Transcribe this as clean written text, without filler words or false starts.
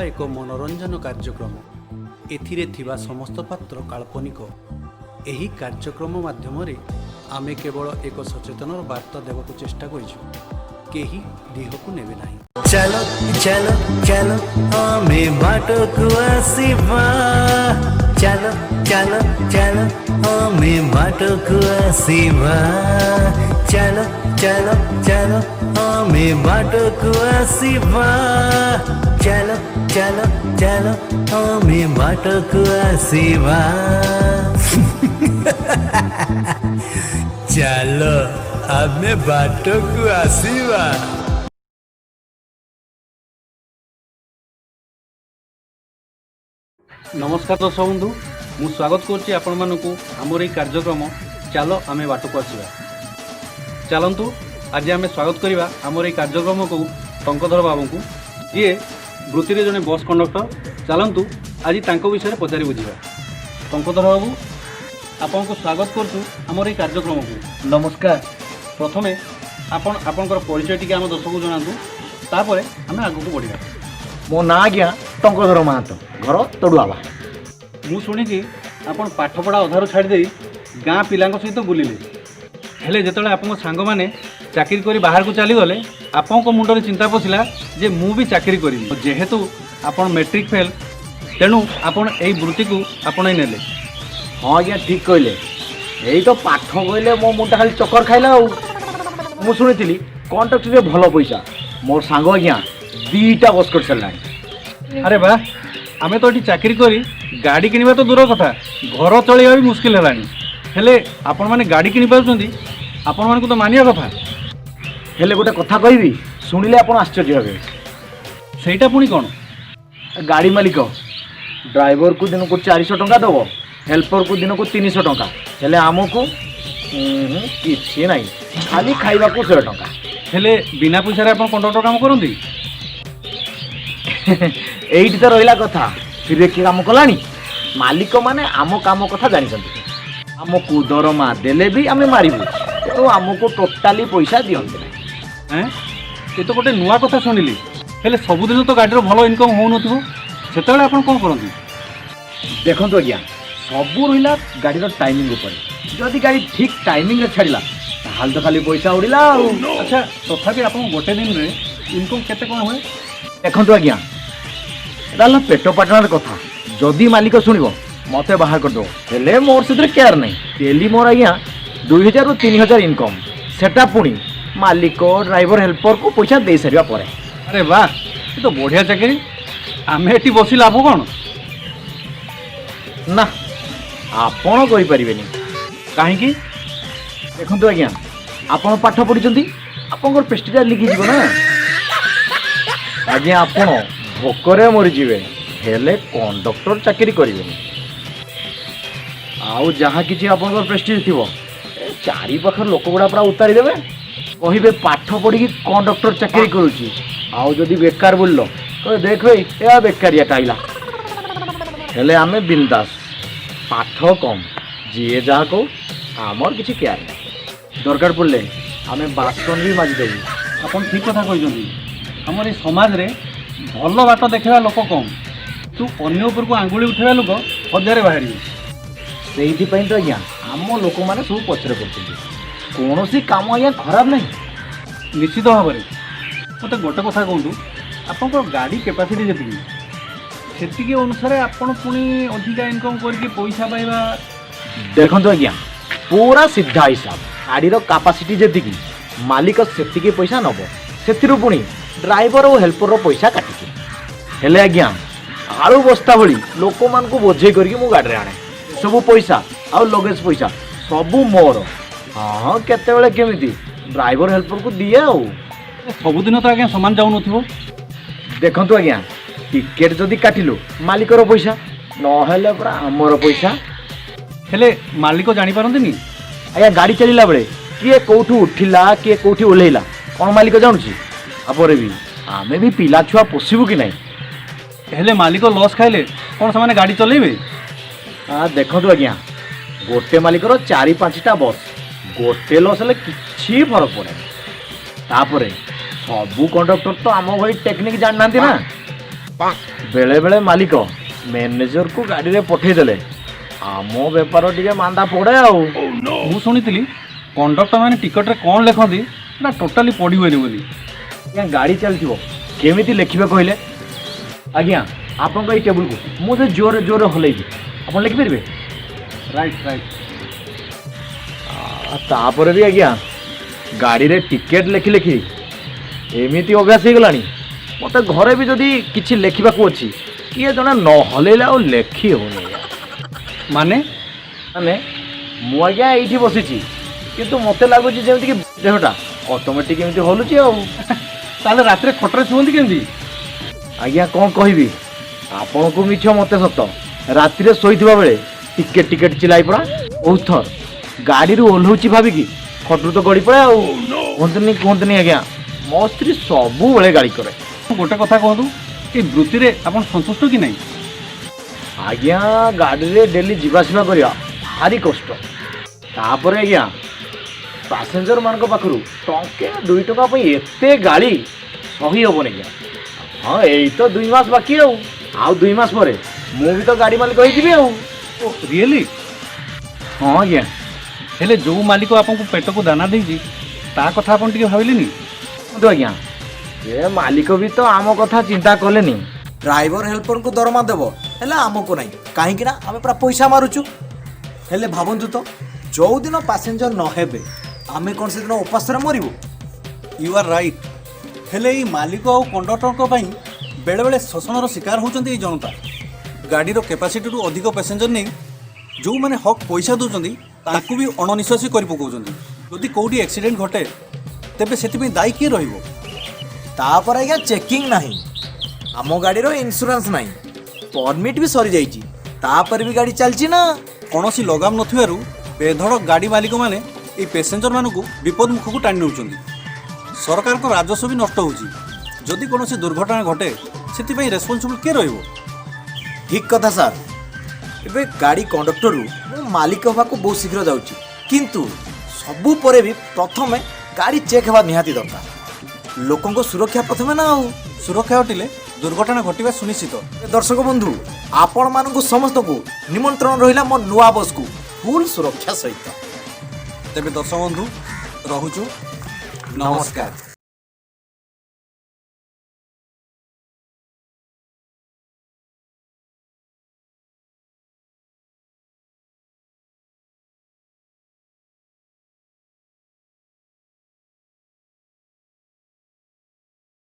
ଏକ ମନୋରଞ୍ଜନ କାର୍ଯ୍ୟକ୍ରମ। ଏଥିରେ ଥିବା ସମସ୍ତ ପାତ୍ର କାଳ୍ପନିକ। ଏହି କାର୍ଯ୍ୟକ୍ରମ ମାଧ୍ୟମରେ ଆମେ କେବଳ ଏକ ସଚେତନର ବାର୍ତ୍ତା ଦେବାକୁ ଚେଷ୍ଟା କରିଛୁ। କେହି ଦେହକୁ ନେବେ ନାହିଁ। ଚାଲ ଚାଲ ଚାଲ, ଆମେ ବାଟକୁ ଆସିବା। ଚାଲ ଚାଲ ଚାଲ, ଆମେ ବାଟକୁ ଆସିବା। ଚାଲ ଚାଲ ଚାଲ, ଆମେ ବାଟକୁ ଆସିବା। ଚାଲ ଚାଲ ଚାଲ, ଆମେ ବାଟକୁ ଆସିବା। ଚାଲ, ଆମେ ବାଟକୁ ଆସିବା। ନମସ୍କାର ଦର୍ଶକ ବନ୍ଧୁ, ମୁଁ ସ୍ୱାଗତ କରୁଛି ଆପଣମାନଙ୍କୁ ଆମର ଏହି କାର୍ଯ୍ୟକ୍ରମ ଚାଲ ଆମେ ବାଟକୁ ଆସିବା। ଚାଲନ୍ତୁ, ଆଜି ଆମେ ସ୍ୱାଗତ କରିବା ଆମର ଏହି କାର୍ଯ୍ୟକ୍ରମକୁ ଟଙ୍କଧର ବାବୁଙ୍କୁ, ଯିଏ ବୃତ୍ତିରେ ଜଣେ ବସ୍ କଣ୍ଡକ୍ଟର। ଚାଲନ୍ତୁ, ଆଜି ତାଙ୍କ ବିଷୟରେ ପଚାରି ବୁଝିବା। ଟଙ୍କଧର ବାବୁ, ଆପଣଙ୍କୁ ସ୍ୱାଗତ କରୁଛୁ ଆମର ଏହି କାର୍ଯ୍ୟକ୍ରମକୁ। ନମସ୍କାର। ପ୍ରଥମେ ଆପଣ ଆପଣଙ୍କର ପରିଚୟ ଟିକେ ଆମ ଦର୍ଶକକୁ ଜଣାନ୍ତୁ, ତାପରେ ଆମେ ଆଗକୁ ବଢ଼ିବା। ମୋ ନାଁ ଆଜ୍ଞା ଟଙ୍କଧର ମହାନ୍ତ, ଘର ତଡ଼ୁଆବା। ମୁଁ ଶୁଣିଛି ଆପଣ ପାଠପଢ଼ା ଅଧାରୁ ଛାଡ଼ିଦେଇ ଗାଁ ପିଲାଙ୍କ ସହିତ ବୁଲିଲେ। ହେଲେ ଯେତେବେଳେ ଆପଣଙ୍କ ସାଙ୍ଗମାନେ ଚାକିରି କରି ବାହାରକୁ ଚାଲିଗଲେ, ଆପଣଙ୍କ ମୁଣ୍ଡରେ ଚିନ୍ତା ପଶିଲା ଯେ ମୁଁ ବି ଚାକିରି କରିବି। ଯେହେତୁ ଆପଣ ମେଟ୍ରିକ୍ ଫେଲ୍, ତେଣୁ ଆପଣ ଏଇ ବୃତ୍ତିକୁ ଆପଣେଇ ନେଲେ। ହଁ ଆଜ୍ଞା, ଠିକ୍ କହିଲେ। ଏଇ ତ ପାଠ କହିଲେ ମୋ ମୁଣ୍ଡ ଖାଲି ଚକର ଖାଇଲା। ଆଉ ମୁଁ ଶୁଣିଥିଲି କଣ୍ଟ୍ରାକ୍ଟରେ ଭଲ ପଇସା। ମୋର ସାଙ୍ଗ ଆଜ୍ଞା 2ଟା ବସ୍ କରି ସାରିଲାଣି। ଆରେ ବା, ଆମେ ତ ଏଠି ଚାକିରି କରି ଗାଡ଼ି କିଣିବା ତ ଦୂର କଥା, ଘର ଚଳିବା ବି ମୁସ୍କିଲ ହେଲାଣି। ହେଲେ ଆପଣମାନେ ଗାଡ଼ି କିଣିପାରୁଛନ୍ତି, ଆପଣମାନଙ୍କୁ ତ ମାନିବା କଥା। ହେଲେ ଗୋଟେ କଥା କହିବି, ଶୁଣିଲେ ଆପଣ ଆଶ୍ଚର୍ଯ୍ୟ ହେବେ। ସେଇଟା ପୁଣି କ'ଣ? ଗାଡ଼ି ମାଲିକ ଡ୍ରାଇଭରକୁ ଦିନକୁ 400 ଟଙ୍କା ଦେବ, ହେଲ୍ପରକୁ ଦିନକୁ 300 ଟଙ୍କା, ହେଲେ ଆମକୁ କିଛି ନାହିଁ, ଖାଲି ଖାଇବାକୁ 100 ଟଙ୍କା। ହେଲେ ବିନା ପଇସାରେ ଆପଣ କଣ୍ଡକ୍ଟର କାମ କରନ୍ତି? ଏଇଠି ତ ରହିଲା କଥା। ଫିରେ କିଏ କାମ କଲାଣି? ମାଲିକମାନେ ଆମ କାମ କଥା ଜାଣିଛନ୍ତି। ଆମକୁ ଦରମା ଦେଲେ ବି ଆମେ ମାରିବୁ, ତେଣୁ ଆମକୁ ଟୋଟାଲି ପଇସା ଦିଅନ୍ତି ନାହିଁ। ଏଁ, ଏ ତ ଗୋଟେ ନୂଆ କଥା ଶୁଣିଲି। ହେଲେ ସବୁଦିନ ତ ଗାଡ଼ିର ଭଲ ଇନକମ୍ ହେଉନଥିବ, ସେତେବେଳେ ଆପଣ କ'ଣ କରନ୍ତି? ଦେଖନ୍ତୁ ଆଜ୍ଞା, ସବୁ ରହିଲା ଗାଡ଼ିର ଟାଇମିଂ ଉପରେ। ଯଦି ଗାଡ଼ି ଠିକ୍ ଟାଇମିଂରେ ଛାଡ଼ିଲା, ତାହେଲେ ତ ଖାଲି ପଇସା ଉଡ଼ିଲା ଆଉ। ଆଚ୍ଛା, ତଥାପି ଆପଣ ଗୋଟେ ଦିନରେ ଇନକମ୍ କେତେ କ'ଣ ହୁଏ? ଦେଖନ୍ତୁ ଆଜ୍ଞା, ଏଟା ହେଲା ପେଟ ପାଟଣାର କଥା। ଯଦି ମାଲିକ ଶୁଣିବ, ମୋତେ ବାହାର କରିଦେବ। ହେଲେ ମୋର ସେଥିରେ କେୟାର ନାହିଁ। ଡେଲି ମୋର ଆଜ୍ଞା 2000ରୁ 3000 ଇନକମ୍, ସେଟା ପୁଣି ମାଲିକ, ଡ୍ରାଇଭର, ହେଲ୍ପରକୁ ପଇସା ଦେଇ ସାରିବା ପରେ। ଆରେ ବାহ, ଏ ତ ବଢ଼ିଆ ଚାକିରି। ଆମେ ଏଠି ବସି ଲାଭ କ'ଣ? ନା, ଆପଣ କରିପାରିବେନି। କାହିଁକି? ଦେଖନ୍ତୁ ଆଜ୍ଞା, ଆପଣ ପାଠ ପଢ଼ିଛନ୍ତି, ଆପଣଙ୍କର ପ୍ରେଷ୍ଟିଜଟା ଲିକ୍ ନା। ଆଜ୍ଞା, ଆପଣ ଭୋକରେ ମରିଯିବେ, ହେଲେ କଣ୍ଡକ୍ଟର ଚାକିରି କରିବେନି। ଆଉ ଯାହା କିଛି ଆପଣଙ୍କର ପ୍ରେଷ୍ଟିଜ ଥିବ, ଏ ଚାରି ପାଖରେ ଲୋକ ଗୁଡ଼ା ପୁରା ଉତାରି ଦେବେ। କହିବେ ପାଠ ପଢ଼ିକି କଣ୍ଡକ୍ଟର ଚାକିରି କରୁଛି। ଆଉ ଯଦି ବେକାର ବୁଲିଲ, କହିବେ ଦେଖ ଭାଇ, ଏହା ବେକାରିଆଟା ଆଇଲା। ହେଲେ ଆମେ ବିନ୍ଦାସ, ପାଠ କମ୍, ଯିଏ ଯାହା କହୁ ଆମର କିଛି କେୟାର ନାହିଁ। ଦରକାର ପଡ଼ିଲେ ଆମେ ବାସନ ବି ମାଜିଦେବୁ। ଆପଣ ଠିକ୍ କଥା କହିଛନ୍ତି। ଆମର ଏଇ ସମାଜରେ ଭଲ ବାଟ ଦେଖିବା ଲୋକ କମ୍, ତୁ ଅନ୍ୟ ଉପରକୁ ଆଙ୍ଗୁଳି ଉଠେଇବା ଲୋକ ହଜାରେ ବାହାରିବେ। ସେଇଥିପାଇଁ ତ ଆଜ୍ଞା ଆମ ଲୋକମାନେ ସବୁ ପଛରେ ପଡ଼ୁଛନ୍ତି। କୌଣସି କାମ ଆଜ୍ଞା ଖରାପ ନାହିଁ। ନିଶ୍ଚିତ ଭାବରେ। ମୋତେ ଗୋଟେ କଥା କୁହନ୍ତୁ, ଆପଣଙ୍କର ଗାଡ଼ି କାପାସିଟି ଯେତିକି, ସେତିକି ଅନୁସାରେ ଆପଣ ପୁଣି ଅଧିକା ଇନକମ୍ କରିକି ପଇସା ପାଇବା? ଦେଖନ୍ତୁ ଆଜ୍ଞା, ପୁରା ସିଧା ହିସାବ। ଗାଡ଼ିର କାପାସିଟି ଯେତିକି, ମାଲିକ ସେତିକି ପଇସା ନେବ, ସେଥିରୁ ପୁଣି ଡ୍ରାଇଭର ଓ ହେଲ୍ପରର ପଇସା କାଟିକି। ହେଲେ ଆଜ୍ଞା, ଆଳୁ ବସ୍ତା ଭଳି ଲୋକମାନଙ୍କୁ ବୋଝେଇ କରିକି ମୁଁ ଗାଡ଼ିରେ ଆଣେ। ସବୁ ପଇସା ଆଉ ଲଗେଜ ପଇସା ସବୁ ମୋର। ହଁ, କେତେବେଳେ କେମିତି ଡ୍ରାଇଭର ହେଲ୍ପରକୁ ଦିଏ ଆଉ। ସବୁଦିନ ତ ଆଜ୍ଞା ସମାନ ଯାଉନଥିବ? ଦେଖନ୍ତୁ ଆଜ୍ଞା, ଟିକେଟ୍ ଯଦି କାଟିଲୁ ମାଲିକର ପଇସା, ନହେଲେ ପୁରା ଆମର ପଇସା। ହେଲେ ମାଲିକ ଜାଣିପାରନ୍ତିନି? ଆଜ୍ଞା, ଗାଡ଼ି ଚାଲିଲା ବେଳେ କିଏ କୋଉଠୁ ଉଠିଲା, କିଏ କୋଉଠି ଓହ୍ଲେଇଲା, କ'ଣ ମାଲିକ ଜାଣୁଛି? ତାପରେ ବି ଆମେ ବି ପିଲା ଛୁଆ ପୋଷିବୁ କି ନାହିଁ? ହେଲେ ମାଲିକ ଲସ୍ ଖାଇଲେ କ'ଣ ସେମାନେ ଗାଡ଼ି ଚଲେଇବେ? ଦେଖନ୍ତୁ ଆଜ୍ଞା, ଗୋଟେ ମାଲିକର ଚାରି ପାଞ୍ଚଟା ବସ୍, ଗୋଟେ ଲସ୍ ହେଲେ କିଛି ଫରକ ପଡ଼େନି। ତାପରେ ସବୁ କଣ୍ଡକ୍ଟର ତ ଆମ ଭଳି ଟେକ୍ନିକ୍ ଜାଣିନାହାନ୍ତି ନା। ବେଳେବେଳେ ମାଲିକ ମ୍ୟାନେଜରକୁ ଗାଡ଼ିରେ ପଠେଇଦେଲେ ଆମ ବେପାର ଟିକେ ମାନ୍ଦା ପଡ଼େ ଆଉ। ମୁଁ ଶୁଣିଥିଲି କଣ୍ଡକ୍ଟର ମାନେ ଟିକଟରେ କ'ଣ ଲେଖନ୍ତି ନା ଟୋଟାଲି ପଢ଼ି ହୁଏନି ବୋଲି। ଆଜ୍ଞା, ଗାଡ଼ି ଚାଲିଥିବ, କେମିତି ଲେଖିବେ କହିଲେ? ଆଜ୍ଞା, ଆପଣଙ୍କ ଏଇ ଟେବୁଲକୁ ମୁଁ ଯଦି ଜୋରରେ ଜୋରରେ ହଲେଇବି, ଆପଣ ଲେଖିପାରିବେ? ରାଇଟ୍। ତାପରେ ବି ଆଜ୍ଞା, ଗାଡ଼ିରେ ଟିକେଟ୍ ଲେଖି ଲେଖି ଏମିତି ଅଭ୍ୟାସ ହେଇଗଲାଣି, ମୋତେ ଘରେ ବି ଯଦି କିଛି ଲେଖିବାକୁ ଅଛି, କିଏ ଜଣେ ନ ହଲେଇଲେ ଆଉ ଲେଖି ହେଉନି ଆଜ୍ଞା। ମାନେ? ମାନେ ମୁଁ ଆଜ୍ଞା ଏଇଠି ବସିଛି, କିନ୍ତୁ ମୋତେ ଲାଗୁଛି ଯେମିତିକି ଦେହଟା ଅଟୋମେଟିକ୍ ଏମିତି ହଲୁଛି ଆଉ। ତାହେଲେ ରାତିରେ ଖଟରେ ଶୁଅନ୍ତି କେମିତି? ଆଜ୍ଞା, କ'ଣ କହିବି ଆପଣଙ୍କୁ, ମିଛ ମୋତେ ସତ। ରାତିରେ ଶୋଇଥିବା ବେଳେ ଟିକେଟ୍ ଟିକେଟ୍ ଚିଲାଇ ପଡ଼ା ବହୁତ ଥର। ଗାଡ଼ିରୁ ଓହ୍ଲଉଛି ଭାବିକି ଖଟରୁ ତ ଗଡ଼ି ପଡ଼େ ଆଉ। କୁହନ୍ତୁନି, କୁହନ୍ତୁନି ଆଜ୍ଞା, ମୋ ସ୍ତ୍ରୀ ସବୁବେଳେ ଗାଳି କରେ। ଗୋଟେ କଥା କୁହନ୍ତୁ, ଏଇ ବୃତ୍ତିରେ ଆପଣ ସନ୍ତୁଷ୍ଟ କି ନାହିଁ? ଆଜ୍ଞା, ଗାଡ଼ିରେ ଡେଲି ଯିବା ଆସିବା କରିବା ଭାରି କଷ୍ଟ। ତାପରେ ଆଜ୍ଞା, ପାସେଞ୍ଜର ମାନଙ୍କ ପାଖରୁ ଟଙ୍କେ 2 ଟଙ୍କା ପାଇଁ ଏତେ ଗାଳି ସହି ହେବନି ଆଜ୍ଞା। ହଁ, ଏଇ ତ 2 ମାସ ବାକି ଆଉ। ଆଉ 2 ମାସ ପରେ ମୁଁ ବି ତ ଗାଡ଼ି ମାଲିକ ହେଇଯିବି ଆଉ। ଓ ରିଏଲି? ହଁ ଆଜ୍ଞା। ହେଲେ ଯେଉଁ ମାଲିକ ଆପଣଙ୍କୁ ପେଟକୁ ଦାନା ଦେଇଛି, ତା କଥା ଆପଣ ଟିକେ ଭାବିଲେନି? କୁହନ୍ତୁ ଆଜ୍ଞା, ଏ ମାଲିକ ବି ତ ଆମ କଥା ଚିନ୍ତା କଲେନି। ଡ୍ରାଇଭର ହେଲ୍ପରଙ୍କୁ ଦରମା ଦେବ, ହେଲେ ଆମକୁ ନାହିଁ। କାହିଁକି ନା ଆମେ ପୁରା ପଇସା ମାରୁଛୁ। ହେଲେ ଭାବନ୍ତୁ ତ, ଯେଉଁଦିନ ପାସେଞ୍ଜର ନ ହେବେ, ଆମେ କ'ଣ ସେଦିନ ଉପାସରେ ମରିବୁ? You are right. ହେଲେ ଏଇ ମାଲିକ ଆଉ କଣ୍ଡକ୍ଟରଙ୍କ ପାଇଁ ବେଳେବେଳେ ଶୋଷଣର ଶିକାର ହେଉଛନ୍ତି ଏଇ ଜନତା। ଗାଡ଼ିର କାପାସିଟିରୁ ଅଧିକ ପ୍ୟାସେଞ୍ଜର ନେଇ ଯେଉଁମାନେ ହକ୍ ପଇସା ଦେଉଛନ୍ତି, ତାଙ୍କୁ ବି ଅଣନିଶ୍ୱାସୀ କରି ପକାଉଛନ୍ତି। ଯଦି କେଉଁଠି ଆକ୍ସିଡେଣ୍ଟ ଘଟେ, ତେବେ ସେଥିପାଇଁ ଦାୟୀ କିଏ ରହିବ? ତାପରେ ଆଜ୍ଞା, ଚେକିଂ ନାହିଁ, ଆମ ଗାଡ଼ିର ଇନ୍ସୁରାନ୍ସ ନାହିଁ, ପରମିଟ୍ ବି ସରିଯାଇଛି, ତାପରେ ବି ଗାଡ଼ି ଚାଲିଛି ନା? କୌଣସି ଲଗାମ ନଥିବାରୁ ବେଧଡ଼ ଗାଡ଼ି ମାଲିକମାନେ ଏଇ ପ୍ୟାସେଞ୍ଜରମାନଙ୍କୁ ବିପଦ ମୁଖକୁ ଟାଣି ନେଉଛନ୍ତି। ସରକାରଙ୍କ ରାଜସ୍ୱ ବି ନଷ୍ଟ ହେଉଛି। ଯଦି କୌଣସି ଦୁର୍ଘଟଣା ଘଟେ, ସେଥିପାଇଁ ରେସ୍ପନ୍ସିବଲ୍ କିଏ ରହିବ? ଠିକ୍ କଥା ସାର୍। ଏବେ ଗାଡ଼ି କଣ୍ଡକ୍ଟରରୁ ମୁଁ ମାଲିକ ହେବାକୁ ବହୁତ ଶୀଘ୍ର ଯାଉଛି, କିନ୍ତୁ ସବୁ ପରେ ବି ପ୍ରଥମେ ଗାଡ଼ି ଚେକ୍ ହେବା ନିହାତି ଦରକାର। ଲୋକଙ୍କ ସୁରକ୍ଷା ପ୍ରଥମେ ନା ଆଉ। ସୁରକ୍ଷା ହଟିଲେ ଦୁର୍ଘଟଣା ଘଟିବା ସୁନିଶ୍ଚିତ। ଦର୍ଶକ ବନ୍ଧୁ, ଆପଣମାନଙ୍କୁ ସମସ୍ତଙ୍କୁ ନିମନ୍ତ୍ରଣ ରହିଲା ମୋ ନୂଆ ବସ୍କୁ, ଫୁଲ୍ ସୁରକ୍ଷା ସହିତ। ତେବେ ଦର୍ଶକ ବନ୍ଧୁ, ରହୁଛୁ, ନମସ୍କାର।